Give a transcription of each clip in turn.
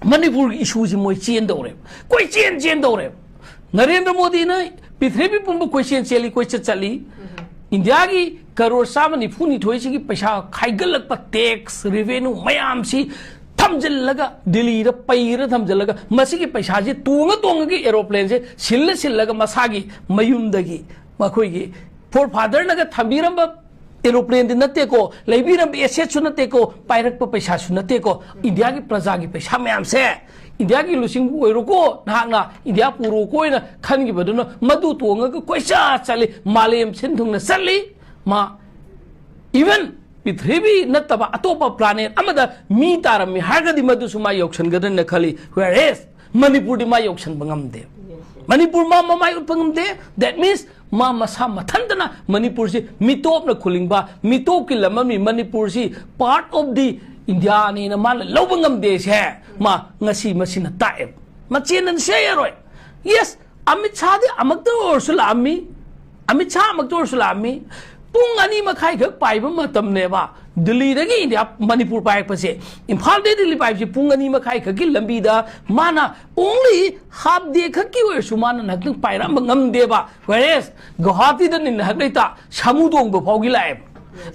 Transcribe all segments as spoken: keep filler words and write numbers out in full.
ꯃꯅꯤꯄꯨꯔꯒꯤ ꯏꯁꯨꯁꯤ ꯃꯣꯏ ꯆꯦꯟꯗꯧꯔꯦꯕ, ꯀꯣꯏꯆꯦꯟ ꯆꯦꯟꯗꯧꯔꯦꯕ꯫ ꯅꯔꯦꯟꯗ꯭ꯔ ꯃꯣꯗꯤꯅ ꯄ꯭ꯔꯤꯊꯤꯕꯤ ꯄꯨꯝꯕ ꯀꯣꯏꯆꯦꯟ ꯆꯦꯜꯂꯤ, ꯀꯣꯏꯆꯠ ꯆꯠꯂꯤ꯫ ꯏꯟꯗꯤꯌꯥꯒꯤ ꯀꯔꯣꯔ ꯆꯥꯝꯃ ꯅꯤꯐꯨ ꯅꯤꯊꯣꯏꯁꯤꯒꯤ ꯄꯩꯁꯥ ꯈꯥꯏꯒꯠꯂꯛꯄ ꯇꯦꯛꯁ ꯔꯤꯚꯦꯅ꯭ꯌꯨ ꯃꯌꯥꯝꯁꯤ ꯊꯝꯖꯤꯜꯂꯒ, ꯗꯤꯜꯂꯤꯗ ꯄꯩꯔ ꯊꯝꯖꯤꯜꯂꯒ, ꯃꯁꯤꯒꯤ ꯄꯩꯁꯥꯁꯤ ꯇꯣꯡꯉ ꯇꯣꯡꯉꯒ ꯑꯦꯔꯣꯄ꯭ꯂꯦꯟꯁꯦ ꯁꯤꯜꯂ ꯁꯤꯜꯂꯒ ꯃꯁꯥꯒꯤ ꯃꯌꯨꯝꯗꯒꯤ, ꯃꯈꯣꯏꯒꯤ ꯐꯣꯔ ꯐꯥꯗꯔꯅꯒ ꯊꯝꯕꯤꯔꯝꯕ ꯑꯦꯔꯣꯄ꯭ꯂꯦꯟꯗꯤ ꯅꯠꯇꯦꯀꯣ, ꯂꯩꯕꯤꯔꯝꯕ ꯑꯦꯁꯦꯠꯁꯨ ꯅꯠꯇꯦꯀꯣ, ꯄꯥꯏꯔꯛꯄ ꯄꯩꯁꯥꯁꯨ ꯅꯠꯇꯦꯀꯣ, ꯏꯟꯗꯤꯌꯥꯒꯤ ꯄ꯭ꯔꯖꯥꯒꯤ ꯄꯩꯁꯥ ꯃꯌꯥꯝꯁꯦ ꯏꯟꯗꯤꯌꯥꯒꯤ ꯂꯨꯆꯤꯡꯕ ꯑꯣꯏꯔꯣꯀꯣ, ꯅꯍꯥꯛꯅ ꯏꯟꯗꯤꯌꯥ ꯄꯨꯔꯣꯀꯣ ꯍꯥꯏꯅ ꯈꯟꯈꯤꯕꯗꯨꯅ ꯃꯗꯨ ꯇꯣꯡꯉꯒ ꯀꯣꯏꯆꯠ ꯆꯠꯂꯤ, ꯃꯥꯂꯦꯝ ꯁꯤꯟ ꯊꯨꯡꯅ ꯆꯠꯂꯤ꯫ ꯃꯥ even ꯄ꯭ꯔꯤꯊꯤꯕꯤ ꯅꯠꯇꯕ ꯑꯇꯣꯞꯄ ꯄ꯭ꯂꯥꯅꯦꯠ ꯑꯃꯗ ꯃꯤ ꯇꯥꯔꯝꯃꯤ ꯍꯥꯏꯔꯒꯗꯤ ꯃꯗꯨꯁꯨ ꯃꯥ ꯌꯧꯁꯟꯒꯗ꯭ꯔꯅ ꯈꯜꯂꯤ꯫ Whereas ꯃꯅꯤꯄꯨꯔꯗꯤ ꯃꯥ ꯌꯧꯁꯟꯕ ꯉꯝꯗꯦ꯫ ꯃꯅꯤꯄꯨꯔ ꯃꯥ ꯃꯃꯥꯏ ꯎꯠꯄ ꯉꯝꯗꯦ꯫ That means ꯃꯥ ꯃꯁꯥ ꯃꯊꯟꯇꯅ ꯃꯅꯤꯄꯨꯔꯁꯤ ꯃꯤꯇꯣꯞꯅ ꯈꯨꯂꯤꯡꯕ, ꯃꯤꯇꯣꯞꯀꯤ ꯂꯝ ꯑꯃꯅꯤ, ꯃꯅꯤꯄꯨꯔꯁꯤ part of the ꯏꯟꯗꯤꯌꯥꯅꯤꯅ ꯃꯥꯅ ꯂꯧꯕ ꯉꯝꯗꯦꯁꯦ ꯃꯥ ꯉꯁꯤ ꯃꯁꯤꯅ ꯇꯥꯛꯑꯦꯕ꯫ ꯃꯆꯦꯅ ꯁꯦ ꯌꯥꯔꯣꯏ꯫ Yes, ꯑꯃꯤꯠ ꯁꯥꯍꯗꯤ ꯑꯃꯨꯛꯇ ꯑꯣꯏꯔꯁꯨ ꯂꯥꯛꯑꯝꯃꯤ, ꯑꯃꯤꯠ ꯁꯥꯍ ꯑꯃꯨꯛꯇ ꯑꯣꯏꯔꯁꯨ ꯂꯥꯛꯑꯝꯃꯤ꯫ ꯄꯨꯡ ꯑꯅꯤ ꯃꯈꯥꯏꯈꯛ ꯄꯥꯏꯕ ꯃꯇꯝꯅꯦꯕ ꯗꯤꯜꯂꯤꯗꯒꯤ ꯏꯟꯗꯤꯌꯥ, ꯃꯅꯤꯄꯨꯔ ꯄꯥꯏꯔꯛꯄꯁꯦ꯫ ꯏꯝꯐꯥꯜꯗꯒꯤ ꯗꯤꯜꯂꯤ ꯄꯥꯏꯕꯁꯦ ꯄꯨꯡ ꯑꯅꯤ ꯃꯈꯥꯏꯈꯛꯀꯤ ꯂꯝꯕꯤꯗ ꯃꯥꯅ only half day ꯈꯛꯀꯤ ꯑꯣꯏꯔꯁꯨ ꯃꯥꯅ ꯉꯥꯏꯍꯥꯛꯇꯪ ꯄꯥꯏꯔꯛꯑꯝꯕ ꯉꯝꯗꯦꯕ꯫ Whereas ꯒꯧꯍꯥꯇꯤꯗꯅꯤ ꯉꯥꯏꯍꯥꯛ ꯂꯩꯇ ꯁꯥꯃꯨ ꯇꯣꯡꯕ ꯐꯥꯎꯒꯤ ꯂꯥꯛꯑꯦꯕ꯫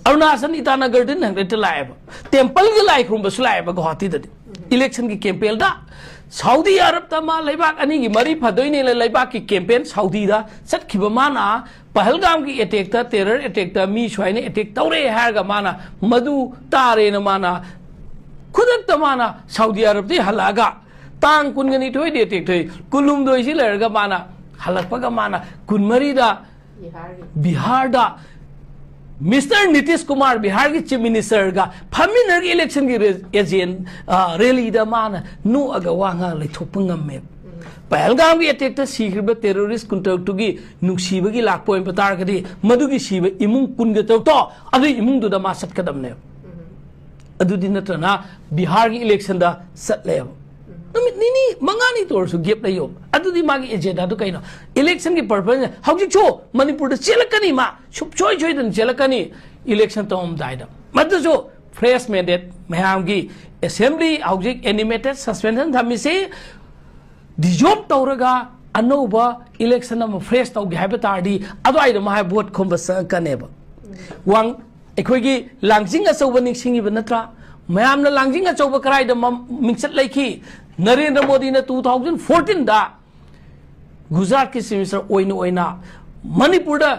ꯑꯔꯨꯅꯥꯆꯜ ꯏꯇꯥꯅꯒꯔꯗ ꯉꯥꯏꯍꯥꯛ ꯂꯩꯇ ꯂꯥꯛꯑꯦꯕ꯫ ꯇꯦꯝꯄꯜꯒꯤ ꯂꯥꯏ ꯈꯨꯔꯨꯝꯕꯁꯨ ꯂꯥꯛꯑꯦꯕ ꯒꯧꯍꯥꯇꯤꯗꯗꯤ꯫ ꯏꯂꯦꯛꯁꯟꯒꯤ ꯀꯦꯝꯄꯦꯟꯗ ꯁꯥꯎꯗꯤ ꯑꯔꯕꯇ ꯃꯥ ꯂꯩꯕꯥꯛ ꯑꯅꯤꯒꯤ ꯃꯔꯤ ꯐꯗꯣꯏꯅꯦꯅ ꯂꯩꯕꯥꯛꯀꯤ ꯀꯦꯝꯄꯦꯟ ꯁꯥꯎꯗꯤꯗ ꯆꯠꯈꯤꯕ ꯃꯥꯅ ꯄꯍꯜꯒꯥꯝꯒꯤ ꯑꯦꯇꯦꯛꯇ, ꯇꯦꯔꯔ ꯑꯦꯇꯦꯛꯇ ꯃꯤ ꯁꯨꯃꯥꯏꯅ ꯑꯦꯇꯦꯛ ꯇꯧꯔꯦ ꯍꯥꯏꯔꯒ ꯃꯥꯅ ꯃꯗꯨ ꯇꯥꯔꯦꯅ ꯃꯥꯅ ꯈꯨꯗꯛꯇ ꯃꯥꯅ ꯁꯥꯎꯗꯤ ꯑꯔꯕꯇꯒꯤ ꯍꯜꯂꯛꯑꯒ ꯇꯥꯡ ꯀꯨꯟꯒ ꯅꯤꯊꯣꯏꯗꯤ ꯑꯦꯇꯦꯛ ꯊꯣꯛꯏ, ꯀꯨꯟꯍꯨꯝꯗꯣꯏꯁꯤ ꯂꯩꯔꯒ ꯃꯥꯅ ꯍꯜꯂꯛꯄꯒ ꯃꯥꯅ ꯀꯨꯟꯃꯔꯤꯗ ꯕꯤꯍꯥꯔꯗ ꯃꯤꯁꯇꯔ ꯅꯤꯇꯤꯁ ꯀꯨꯃꯥꯔ, ꯕꯤꯍꯥꯔꯒꯤ ꯆꯤꯐ ꯃꯤꯅꯤꯁꯇꯔꯒ ꯐꯝꯃꯤꯟꯅꯔꯒ ꯏꯂꯦꯛꯁꯟꯒꯤ ꯔꯦ-, ꯑꯦꯖꯦꯟ-, ꯑ, ꯔꯦꯂꯤꯗ ꯃꯥꯅ ꯅꯣꯛꯑꯒ ꯋꯥ ꯉꯥꯡ ꯂꯩꯊꯣꯛꯄ ꯉꯝꯃꯦꯕ꯫ ꯄꯍꯜꯒꯥꯝꯒꯤ ꯑꯦꯇꯦꯛꯇ ꯁꯤꯈ꯭ꯔꯤꯕ ꯇꯦꯔꯣꯔꯤꯁ ꯀꯨꯟꯇꯔꯨꯛꯇꯨꯒꯤ ꯅꯨꯡꯁꯤꯕꯒꯤ ꯂꯥꯛꯄ ꯑꯣꯏꯕ ꯇꯥꯔꯒꯗꯤ ꯃꯗꯨꯒꯤ ꯁꯤꯕ ꯏꯃꯨꯡ ꯀꯨꯟꯒ ꯇꯔꯨꯛꯇꯣ ꯑꯗꯨꯒꯤ ꯏꯃꯨꯡꯗꯨꯗ ꯃꯥ ꯆꯠꯀꯗꯕꯅꯦꯕ꯫ ꯑꯗꯨꯗꯤ ꯅꯠꯇ꯭ꯔꯅ ꯕꯤꯍꯥꯔꯒꯤ ꯏꯂꯦꯛꯁꯟꯗ ꯆꯠꯂꯦꯕ꯫ ꯅꯨꯃꯤꯠ ꯅꯤꯅꯤ ꯃꯉꯥꯅꯤ ꯇꯧꯔꯁꯨ ꯒꯦꯞ ꯂꯩꯌꯣ꯫ ꯑꯗꯨꯗꯤ ꯃꯥꯒꯤ ꯑꯦꯖꯦꯟꯗꯥꯗꯨ ꯀꯩꯅꯣ? ꯏꯂꯦꯛꯁꯟꯒꯤ ꯄꯔꯄꯁ ꯍꯧꯖꯤꯛꯁꯨ ꯃꯅꯤꯄꯨꯔꯗ ꯆꯦꯜꯂꯛꯀꯅꯤ, ꯃꯥ ꯁꯨꯡꯁꯣꯏ ꯁꯣꯏꯗꯅ ꯆꯦꯜꯂꯛꯀꯅꯤ ꯏꯂꯦꯛꯁꯟ ꯇꯧꯔꯝꯗꯥꯏꯗ꯫ ꯃꯗꯨꯁꯨ ꯐ꯭ꯔꯦꯁ ꯃꯦꯟꯗꯦꯠ ꯃꯌꯥꯝꯒꯤ ꯑꯦꯁꯦꯝꯕ꯭ꯂꯤ ꯍꯧꯖꯤꯛ ꯑꯦꯅꯤꯃꯦꯇꯦꯠ ꯁꯁꯄꯦꯟꯁꯟ ꯊꯝꯃꯤꯁꯤ ꯗꯤꯖꯣꯜꯕ ꯇꯧꯔꯒ ꯑꯅꯧꯕ ꯏꯂꯦꯛꯁꯟ ꯑꯃ ꯐ꯭ꯔꯦꯁ ꯇꯧꯒꯦ ꯍꯥꯏꯕ ꯇꯥꯔꯗꯤ ꯑꯗꯨꯋꯥꯏꯗ ꯃꯥ ꯚꯣꯠ ꯈꯣꯝꯕ ꯆꯪꯉꯛꯀꯅꯦꯕ꯫ ꯋꯥꯡ ꯑꯩꯈꯣꯏꯒꯤ ꯂꯥꯡꯖꯤꯡ ꯑꯆꯧꯕ ꯅꯤꯡꯁꯤꯡꯉꯤꯕ ꯅꯠꯇ꯭ꯔꯥ? ꯃꯌꯥꯝꯅ ꯂꯥꯡꯖꯤꯡ ꯑꯆꯧꯕ ꯀꯗꯥꯏꯗ ꯃꯝ- ꯃꯤꯡꯆꯠ ꯂꯩꯈꯤ? ꯅꯔꯦꯟꯗ꯭ꯔ ꯃꯣꯗꯤꯅ ꯇꯨ ꯊꯥꯎꯖꯟ ꯐꯣꯔꯇꯤꯟꯗ ꯒꯨꯖꯔꯥꯠꯀꯤ ꯆꯤꯐ ꯃꯤꯅꯤꯁꯇꯔ ꯑꯣꯏꯅ ꯑꯣꯏꯅ ꯃꯅꯤꯄꯨꯔꯗ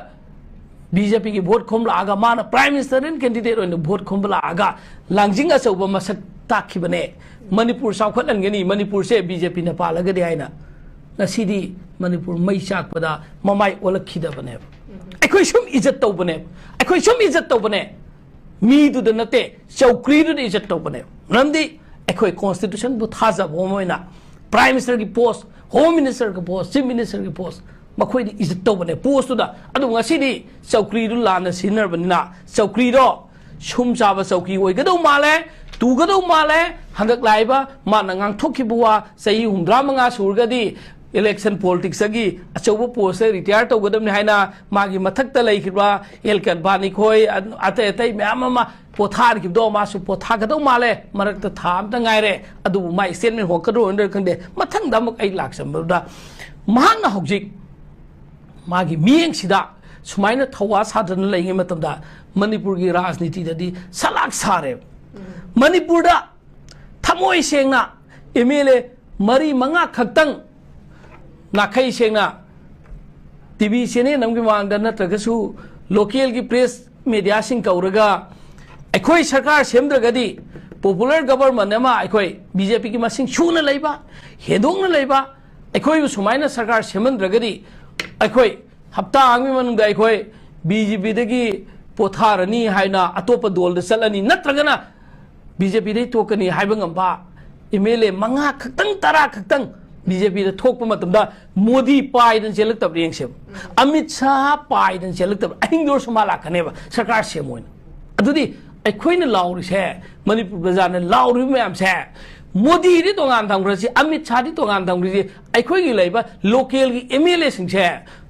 ꯕꯤ ꯖꯦ ꯄꯤꯒꯤ ꯚꯣꯠ ꯈꯣꯝꯂꯛꯑꯒ ꯃꯥꯅ ꯄ꯭ꯔꯥꯏꯝ ꯃꯤꯅꯤꯁꯇꯔ ꯏꯟ ꯀꯦꯟꯗꯤꯗꯦꯠ ꯑꯣꯏꯅ ꯚꯣꯠ ꯈꯣꯝꯕ ꯂꯥꯛꯑꯒ ꯂꯥꯡꯖꯤꯡ ꯑꯆꯧꯕ ꯃꯁꯛ ꯇꯥꯛꯈꯤꯕꯅꯦ꯫ ꯃꯅꯤꯄꯨꯔ ꯆꯥꯎꯈꯠꯍꯟꯒꯅꯤ, ꯃꯅꯤꯄꯨꯔꯁꯦ ꯕꯤ ꯖꯦ ꯄꯤꯅ ꯄꯥꯜꯂꯒꯗꯤ ꯍꯥꯏꯅ꯫ ꯉꯁꯤꯗꯤ ꯃꯅꯤꯄꯨꯔ ꯃꯩ ꯆꯥꯛꯄꯗ ꯃꯃꯥꯏ ꯑꯣꯜꯂꯛꯈꯤꯗꯕꯅꯦꯕ꯫ ꯑꯩꯈꯣꯏ ꯁꯨꯝ ꯏꯖꯠ ꯇꯧꯕꯅꯦꯕ, ꯑꯩꯈꯣꯏ ꯁꯨꯝ ꯏꯖꯠ ꯇꯧꯕꯅꯦ꯫ ꯃꯤꯗꯨꯗ ꯅꯠꯇꯦ, ꯆꯧꯀ꯭ꯔꯤꯗꯨꯗ ꯏꯖꯠ ꯇꯧꯕꯅꯦꯕ꯫ ꯃꯔꯝꯗꯤ ꯑꯩꯈꯣꯏ ꯀꯣꯟꯁꯇꯤꯇ꯭ꯌꯨꯁꯟꯕꯨ ꯊꯥꯖꯕ ꯑꯃ ꯑꯣꯏꯅ ꯄ꯭ꯔꯥꯏꯝ ꯃꯤꯅꯤꯁꯇꯔꯒꯤ ꯄꯣꯁ, ꯍꯣꯝ ꯃꯤꯅꯤꯁꯇꯔꯒꯤ ꯄꯣꯁ, ꯆꯤꯐ ꯃꯤꯅꯤꯁꯇꯔꯒꯤ ꯄꯣꯁ, ꯃꯈꯣꯏꯗꯤ ꯏꯖꯠ ꯇꯧꯕꯅꯦ ꯄꯣꯁꯇꯨꯗ꯫ ꯑꯗꯨ ꯉꯁꯤꯗꯤ ꯆꯧꯀ꯭ꯔꯤꯗꯨ ꯂꯥꯟꯅ ꯁꯤꯖꯤꯟꯅꯔꯕꯅꯤꯅ ꯆꯧꯀ꯭ꯔꯤꯗꯣ ꯁꯨꯝ ꯆꯥꯕ ꯆꯧꯀ꯭ꯔꯤ ꯑꯣꯏꯒꯗꯧ ꯃꯥꯜꯂꯦ, ꯇꯨꯒꯗꯧ ꯃꯥꯜꯂꯦ꯫ ꯍꯟꯗꯛ ꯂꯥꯛꯏꯕ ꯃꯥꯅ ꯉꯥꯡꯊꯣꯛꯈꯤꯕ ꯋꯥ, ꯆꯍꯤ ꯍꯨꯝꯗ꯭ꯔꯥ ꯃꯉꯥ ꯁꯨꯔꯒꯗꯤ ꯏꯂꯦꯛꯁꯟ ꯄꯣꯂꯤꯇꯤꯛꯁꯇꯒꯤ ꯑꯆꯧꯕ ꯄꯣꯁꯇ ꯔꯤꯇꯥꯌꯔ ꯇꯧꯒꯗꯕꯅꯤ ꯍꯥꯏꯅ ꯃꯥꯒꯤ ꯃꯊꯛꯇ ꯂꯩꯈꯤꯕ ꯑꯦꯜ ꯀꯟꯕꯥꯅꯤ ꯈꯣꯏ, ꯑꯇꯩ ꯑꯇꯩ ꯃꯌꯥꯝ ꯑꯃ ꯄꯣꯊꯥꯈꯤꯕꯗꯣ ꯃꯥꯁꯨ ꯄꯣꯊꯥꯒꯗꯧ ꯃꯥꯜꯂꯦ꯫ ꯃꯔꯛꯇ ꯊꯥ ꯑꯃꯇ ꯉꯥꯏꯔꯦ꯫ ꯑꯗꯨꯕꯨ ꯃꯥ ꯁ꯭ꯇꯦꯠꯃꯦꯟ ꯍꯣꯡꯀꯗ꯭ꯔꯣ ꯍꯣꯡꯗ꯭ꯔꯣ ꯈꯪꯗꯦ꯫ ꯃꯊꯪꯗ ꯑꯃꯨꯛ ꯑꯩ ꯂꯥꯛꯆꯕꯗ ꯃꯍꯥꯛꯅ ꯍꯧꯖꯤꯛ ꯃꯥꯒꯤ ꯃꯤꯠꯌꯦꯡꯁꯤꯗ ꯁꯨꯃꯥꯏꯅ ꯊꯧꯋꯥ ꯁꯥꯗꯅ ꯂꯩꯔꯤꯉꯩ ꯃꯇꯝꯗ ꯃꯅꯤꯄꯨꯔꯒꯤ ꯔꯥꯖꯅꯤꯇꯤꯗꯗꯤ ꯁꯂꯥꯛ ꯁꯥꯔꯦꯕ꯫ ꯃꯅꯤꯄꯨꯔꯗ ꯊꯃꯣꯏ ꯁꯦꯡꯅ ꯑꯦꯝ ꯑꯦꯜ ꯑꯦ ꯃꯔꯤ ꯃꯉꯥ ꯈꯛꯇꯪ ꯅꯥꯈꯩ ꯁꯦꯡꯅ ꯇꯤ ꯚꯤ ꯆꯦꯅꯦꯜ ꯑꯃꯒꯤ ꯃꯃꯥꯡꯗ ꯅꯠꯇ꯭ꯔꯒꯁꯨ ꯂꯣꯀꯦꯜꯒꯤ ꯄ꯭ꯔꯦꯁ ꯃꯦꯗꯤꯌꯥꯁꯤꯡ ꯀꯧꯔꯒ ꯑꯩꯈꯣꯏ ꯁꯔꯀꯥꯔ ꯁꯦꯝꯗ꯭ꯔꯒꯗꯤ ꯄꯣꯄꯨꯂꯔ ꯒꯕꯔꯃꯦꯟ ꯑꯃ ꯑꯩꯈꯣꯏ ꯕꯤ ꯖꯦ ꯄꯤꯒꯤ ꯃꯁꯤꯡ ꯁꯨꯅ ꯂꯩꯕ, ꯍꯦꯟꯗꯣꯛꯅ ꯂꯩꯕ, ꯑꯩꯈꯣꯏꯕꯨ ꯁꯨꯃꯥꯏꯅ ꯁꯔꯀꯥꯔ ꯁꯦꯝꯍꯟꯗ꯭ꯔꯒꯗꯤ ꯑꯩꯈꯣꯏ ꯍꯞꯇꯥ ꯑꯃꯒꯤ ꯃꯅꯨꯡꯗ ꯑꯩꯈꯣꯏ ꯕꯤ ꯖꯦ ꯄꯤꯗꯒꯤ ꯄꯣꯊꯥꯔꯅꯤ ꯍꯥꯏꯅ ꯑꯇꯣꯞꯄ ꯗꯣꯜꯗ ꯆꯠꯂꯅꯤ, ꯅꯠꯇ꯭ꯔꯒꯅ ꯕꯤ ꯖꯦ ꯄꯤꯗꯩ ꯇꯣꯛꯀꯅꯤ ꯍꯥꯏꯕ ꯉꯝꯕ ꯑꯦꯝ ꯑꯦꯜ ꯑꯦ ꯃꯉꯥ ꯈꯛꯇꯪ, ꯇꯔꯥ ꯈꯛꯇꯪ ꯕꯤ ꯖꯦ ꯄꯤꯗ ꯊꯣꯛꯄ ꯃꯇꯝꯗ ꯃꯣꯗꯤ ꯄꯥꯏꯗꯅ ꯆꯦꯜꯂꯛꯇꯕ꯭ꯔꯥ ꯌꯦꯡꯁꯦꯕ꯫ ꯑꯃꯤꯠ ꯁꯥꯍ ꯄꯥꯏꯗꯅ ꯆꯦꯜꯂꯛꯇꯕ꯭ꯔꯥ? ꯑꯍꯤꯡꯗ ꯑꯣꯏꯔꯁꯨ ꯃꯥ ꯂꯥꯛꯀꯅꯦꯕ ꯁꯔꯀꯥꯔ ꯁꯦꯝꯃꯣꯏꯅ꯫ ꯑꯗꯨꯗꯤ ꯑꯩꯈꯣꯏꯅ ꯂꯥꯎꯔꯤꯁꯦ, ꯃꯅꯤꯄꯨꯔ ꯄ꯭ꯔꯖꯥꯅ ꯂꯥꯎꯔꯤꯕ ꯃꯌꯥꯝꯁꯦ, ꯃꯣꯗꯤꯗꯤ ꯇꯣꯉꯥꯟ ꯊꯝꯈ꯭ꯔꯁꯤ, ꯑꯃꯤꯠ ꯁꯥꯍꯗꯤ ꯇꯣꯉꯥꯟ ꯊꯝꯈ꯭ꯔꯁꯤ, ꯑꯩꯈꯣꯏꯒꯤ ꯂꯩꯕ ꯂꯣꯀꯦꯜꯒꯤ ꯑꯦꯝ ꯑꯦꯜ ꯑꯦꯁꯤꯡꯁꯦ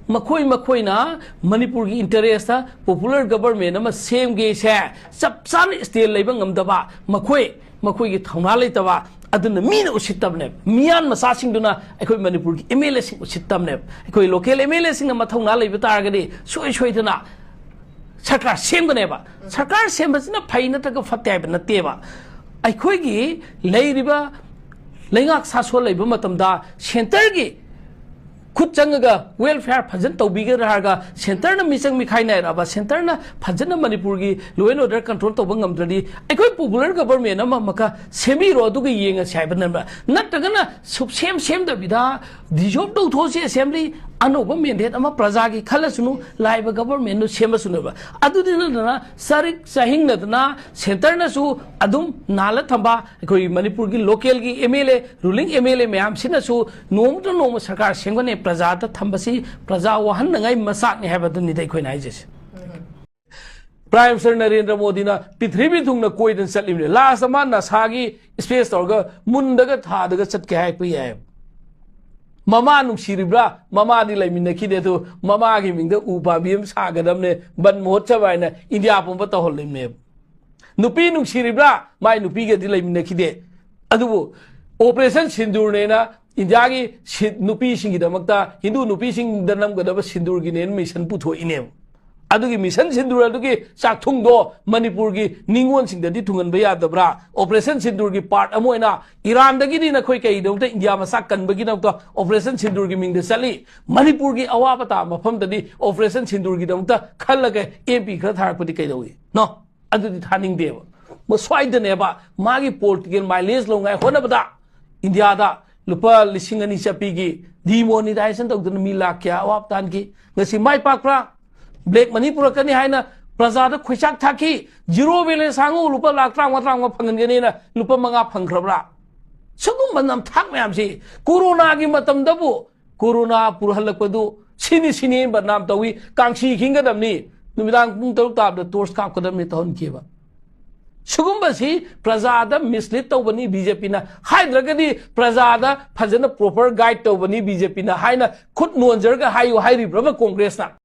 ꯃꯈꯣꯏ ꯃꯈꯣꯏꯅ ꯃꯅꯤꯄꯨꯔꯒꯤ ꯏꯟꯇꯔꯦꯁꯇ ꯄꯣꯄꯨꯂꯔ ꯒꯕꯔꯃꯦꯟ ꯑꯃ ꯁꯦꯝꯒꯦꯁꯦ ꯆꯞ ꯆꯥꯅ ꯁ꯭ꯇꯦꯟ ꯂꯩꯕ ꯉꯝꯗꯕ, ꯃꯈꯣꯏ ꯃꯈꯣꯏꯒꯤ ꯊꯧꯅꯥ ꯂꯩꯇꯕ ꯑꯗꯨꯅ ꯃꯤꯅ ꯎꯁꯤꯠꯇꯕꯅꯦꯕ꯫ ꯃꯤꯌꯥꯟ ꯃꯆꯥꯁꯤꯡꯗꯨꯅ ꯑꯩꯈꯣꯏ ꯃꯅꯤꯄꯨꯔꯒꯤ ꯑꯦꯝ ꯑꯦꯜ ꯑꯦꯁꯤꯡ ꯎꯁꯤꯠꯇꯕꯅꯦꯕ꯫ ꯑꯩꯈꯣꯏ ꯂꯣꯀꯦꯜ ꯑꯦꯝ ꯑꯦꯜ ꯑꯦꯁꯤꯡꯅ ꯃꯊꯧꯅꯥ ꯂꯩꯕ ꯇꯥꯔꯒꯗꯤ ꯁꯨꯡꯁꯣꯏ ꯁꯣꯏꯗꯅ ꯁꯔꯀꯥꯔ ꯁꯦꯝꯒꯅꯦꯕ꯫ ꯁꯔꯀꯥꯔ ꯁꯦꯝꯕꯁꯤꯅ ꯐꯩ ꯅꯠꯇ꯭ꯔꯒ ꯐꯠꯇꯦ ꯍꯥꯏꯕ ꯅꯠꯇꯦꯕ꯫ ꯑꯩꯈꯣꯏꯒꯤ ꯂꯩꯔꯤꯕ ꯂꯩꯉꯥꯛ ꯁꯥꯁꯣꯟ ꯂꯩꯕ ꯃꯇꯝꯗ ꯁꯦꯟꯇꯔꯒꯤ ꯈꯨꯠ ꯆꯪꯉꯒ ꯋꯦꯜꯐꯤꯌꯥꯔ ꯐꯖꯅ ꯇꯧꯕꯤꯒꯗ꯭ꯔꯥ ꯍꯥꯏꯔꯒ ꯁꯦꯟꯇꯔꯅ ꯃꯤꯆꯪ ꯃꯤꯈꯥꯏ ꯅꯥꯏꯔꯛꯑꯕ, ꯁꯦꯟꯇꯔꯅ ꯐꯖꯅ ꯃꯅꯤꯄꯨꯔꯒꯤ ꯂꯣ ꯑꯦꯟ ꯑꯣꯔꯗꯔ ꯀꯟꯇ꯭ꯔꯣꯜ ꯇꯧꯕ ꯉꯝꯗ꯭ꯔꯗꯤ ꯑꯩꯈꯣꯏ ꯄꯣꯄꯨꯂꯔ ꯒꯕꯔꯃꯦꯟ ꯑꯃ ꯑꯃꯨꯛꯀ ꯁꯦꯝꯕꯤꯔꯣ, ꯑꯗꯨꯒ ꯌꯦꯡꯉꯁꯤ ꯍꯥꯏꯕꯅꯦꯕ꯫ ꯅꯠꯇ꯭ꯔꯒꯅ ꯁꯨꯞꯁꯦꯝ ꯁꯦꯝꯗꯕꯤꯗ ꯗꯤꯖꯣꯜꯕ ꯇꯧꯊꯣꯛꯑꯁꯤ ꯑꯦꯁꯦꯝꯕ꯭ꯂꯤ, ꯑꯅꯧꯕ ꯃꯦꯟꯗꯦꯠ ꯑꯃ ꯄ꯭ꯔꯖꯥꯒꯤ ꯈꯜꯂꯁꯅꯨ, ꯂꯥꯛꯏꯕ ꯒꯕꯔꯃꯦꯟꯗꯨ ꯁꯦꯝꯃꯁꯅꯨꯕ꯫ ꯑꯗꯨꯗꯤ ꯅꯠꯇꯅ ꯆꯔꯤꯛ ꯆꯥꯍꯤꯡꯅꯗꯅ ꯁꯦꯟꯇꯔꯅꯁꯨ ꯑꯗꯨꯝ ꯅꯥꯜꯂ ꯊꯝꯕ, ꯑꯩꯈꯣꯏ ꯃꯅꯤꯄꯨꯔꯒꯤ ꯂꯣꯀꯦꯜꯒꯤ M L A, ruling M L A ꯃꯌꯥꯝꯁꯤꯅꯁꯨ ꯅꯣꯡꯃꯇ ꯅꯣꯡꯃ ꯁꯔꯀꯥꯔ ꯁꯦꯝꯒꯅꯤ, ꯄ꯭ꯔꯖꯥꯗ ꯊꯝꯕꯁꯤ ꯄ꯭ꯔꯖꯥ ꯋꯥꯍꯟꯅꯉꯥꯏ ꯃꯆꯥꯛꯅꯤ ꯍꯥꯏꯕꯗꯨꯅꯤꯗ ꯑꯩꯈꯣꯏꯅ ꯍꯥꯏꯖꯩꯁꯦ꯫ ꯄ꯭ꯔꯥꯏꯝ ꯃꯤꯅꯤꯁꯇꯔ ꯅꯔꯦꯟꯗ꯭ꯔ ꯃꯣꯗꯤꯅ ꯄ꯭ꯔꯤꯊꯤꯕꯤ ꯊꯨꯡꯅ ꯀꯣꯏꯗꯅ ꯆꯠꯂꯤꯕꯅꯦ꯫ ꯂꯥꯁꯇ ꯃꯥ ꯅꯁꯥꯒꯤ ꯏꯁꯄꯦꯁ ꯇꯧꯔꯒ ꯃꯨꯟꯗꯒ ꯊꯥꯗꯒ ꯆꯠꯀꯦ ꯍꯥꯏꯔꯛꯄ ꯌꯥꯏ꯫ ꯃꯃꯥ ꯅꯨꯡꯁꯤꯔꯤꯕ꯭ꯔꯥ? ꯃꯃꯥꯗꯤ ꯂꯩꯃꯤꯟꯅꯈꯤꯗꯦ꯫ ꯑꯗꯨ ꯃꯃꯥꯒꯤ ꯃꯤꯡꯗ ꯎ ꯄꯥꯝꯕꯤ ꯑꯃ ꯁꯥꯒꯗꯕꯅꯦ, ꯕꯟ ꯃꯍꯣꯠꯁꯕ ꯍꯥꯏꯅ ꯏꯟꯗꯤꯌꯥ ꯄꯨꯝꯕ ꯇꯧꯍꯜꯂꯤꯕꯅꯦꯕ꯫ ꯅꯨꯄꯤ ꯅꯨꯡꯁꯤꯔꯤꯕ꯭ꯔꯥ? ꯃꯥꯏ ꯅꯨꯄꯤꯒꯗꯤ ꯂꯩꯃꯤꯟꯅꯈꯤꯗꯦ꯫ ꯑꯗꯨꯕꯨ ꯑꯣꯄꯔꯦꯁꯟ ꯁꯤꯟꯗꯨꯔꯅꯦꯅ ꯏꯟꯗꯤꯌꯥꯒꯤ ꯁꯤ-, ꯅꯨꯄꯤꯁꯤꯡꯒꯤꯗꯃꯛꯇ, ꯍꯤꯟꯗꯨ ꯅꯨꯄꯤꯁꯤꯡꯗ ꯅꯝꯒꯗꯕ ꯁꯤꯟꯗꯨꯔꯒꯤꯅꯦꯅ ꯃꯤꯁꯟ ꯄꯨꯊꯣꯛꯏꯅꯦꯕ꯫ ꯑꯗꯨꯒꯤ ꯃꯤꯁꯟ ꯁꯤꯟꯗꯨꯔ ꯑꯗꯨꯒꯤ ꯆꯥꯛꯊꯨꯡꯗꯣ ꯃꯅꯤꯄꯨꯔꯒꯤ ꯅꯤꯉꯣꯜꯁꯤꯡꯗꯗꯤ ꯊꯨꯡꯍꯟꯕ ꯌꯥꯗꯕ꯭ꯔꯥ? ꯑꯣꯄꯔꯦꯁꯟ ꯁꯤꯟꯗꯨꯔꯒꯤ ꯄꯥꯔꯠ ꯑꯃ ꯑꯣꯏꯅ ꯏꯔꯥꯟꯗꯒꯤꯗꯤ ꯅꯈꯣꯏ ꯀꯩꯒꯤꯗꯃꯛꯇ ꯏꯟꯗꯤꯌꯥ ꯃꯆꯥ ꯀꯟꯕꯒꯤꯗꯃꯛꯇ ꯑꯣꯄꯔꯦꯁꯟ ꯁꯤꯟꯗꯨꯔꯒꯤ ꯃꯤꯡꯗ ꯆꯠꯂꯤ? ꯃꯅꯤꯄꯨꯔꯒꯤ ꯑꯋꯥꯕ ꯇꯥꯕ ꯃꯐꯝꯗꯗꯤ ꯑꯣꯄꯔꯦꯁꯟ ꯁꯤꯟꯗꯨꯔꯒꯤꯗꯃꯛꯇ ꯈꯜꯂꯒ ꯑꯦꯝ ꯄꯤ ꯈꯔ ꯊꯥꯔꯛꯄꯗꯤ ꯀꯩꯗꯧꯏ? ꯅꯣ, ꯑꯗꯨꯗꯤ ꯊꯥꯅꯤꯡꯗꯦꯕ꯫ ꯃꯁ꯭ꯋꯥꯏꯗꯅꯦꯕ ꯃꯥꯒꯤ ꯄꯣꯂꯤꯇꯤꯀꯦꯜ ꯃꯥꯏꯂꯦꯖ ꯂꯧꯉꯥꯏ ꯍꯣꯠꯅꯕꯗ ꯏꯟꯗꯤꯌꯥꯗ ꯂꯨꯄꯥ ꯂꯤꯁꯤꯡ ꯑꯅꯤ ꯆꯠꯄꯤꯒꯤ ꯗꯤꯃꯣꯅꯤꯇꯥꯏꯖꯦꯁꯟ ꯇꯧꯗꯨꯅ ꯃꯤ ꯂꯥꯛ ꯀꯌꯥ ꯑꯋꯥꯕ ꯇꯥꯍꯟꯈꯤ꯫ ꯉꯁꯤ ꯃꯥꯏ ꯄꯥꯛꯄ꯭ꯔꯥ? ꯕ꯭ꯂꯦꯛ ꯃꯅꯤ ꯄꯨꯔꯛꯀꯅꯤ ꯍꯥꯏꯅ ꯄ꯭ꯔꯖꯥꯗ ꯈꯣꯏꯆꯥꯛ ꯊꯥꯛꯈꯤ꯫ ꯖꯤꯔꯣ ꯕꯦꯂꯦꯟꯁ ꯍꯥꯡꯉꯨ, ꯂꯨꯄꯥ ꯂꯥꯛ ꯇꯔꯥꯃꯉꯥ, ꯇꯔꯥꯃꯉꯥ ꯐꯪꯍꯟꯒꯅꯤꯅ ꯂꯨꯄꯥ ꯃꯉꯥ ꯐꯪꯈ꯭ꯔꯕ꯭ꯔꯥ? ꯁꯤꯒꯨꯝꯕ ꯅꯝꯊꯥꯛ ꯃꯌꯥꯝꯁꯤ ꯀꯣꯔꯣꯅꯥꯒꯤ ꯃꯇꯝꯗꯕꯨ ꯀꯣꯔꯣꯅꯥ ꯄꯨꯔꯍꯜꯂꯛꯄꯗꯨ ꯁꯤꯅꯤ ꯁꯤꯅꯤ ꯕꯗꯅꯥꯝ ꯇꯧꯏ, ꯀꯥꯡꯁꯤ ꯈꯤꯡꯒꯗꯕꯅꯤ, ꯅꯨꯃꯤꯗꯥꯡ ꯄꯨꯡ ꯇꯔꯨꯛ ꯇꯥꯕꯗ ꯇꯣꯔꯆ ꯀꯥꯞꯀꯗꯕꯅꯤ ꯇꯧꯍꯟꯈꯤꯕ꯫ ꯁꯤꯒꯨꯝꯕꯁꯤ ꯄ꯭ꯔꯖꯥꯗ ꯃꯤꯁꯂꯤꯗ ꯇꯧꯕꯅꯤ ꯕꯤ ꯖꯦ ꯄꯤꯅ, ꯍꯥꯏꯗ꯭ꯔꯒꯗꯤ ꯄ꯭ꯔꯖꯥꯗ ꯐꯖꯅ ꯄ꯭ꯔꯣꯄꯔ ꯒꯥꯏꯗ ꯇꯧꯕꯅꯤ ꯕꯤ ꯖꯦ ꯄꯤꯅ ꯍꯥꯏꯅ ꯈꯨꯠ ꯅꯣꯟꯖꯔꯒ ꯍꯥꯏꯌꯨ ꯍꯥꯏꯔꯤꯕ꯭ꯔꯕ ꯀꯣꯡꯒ꯭ꯔꯦꯁꯅ?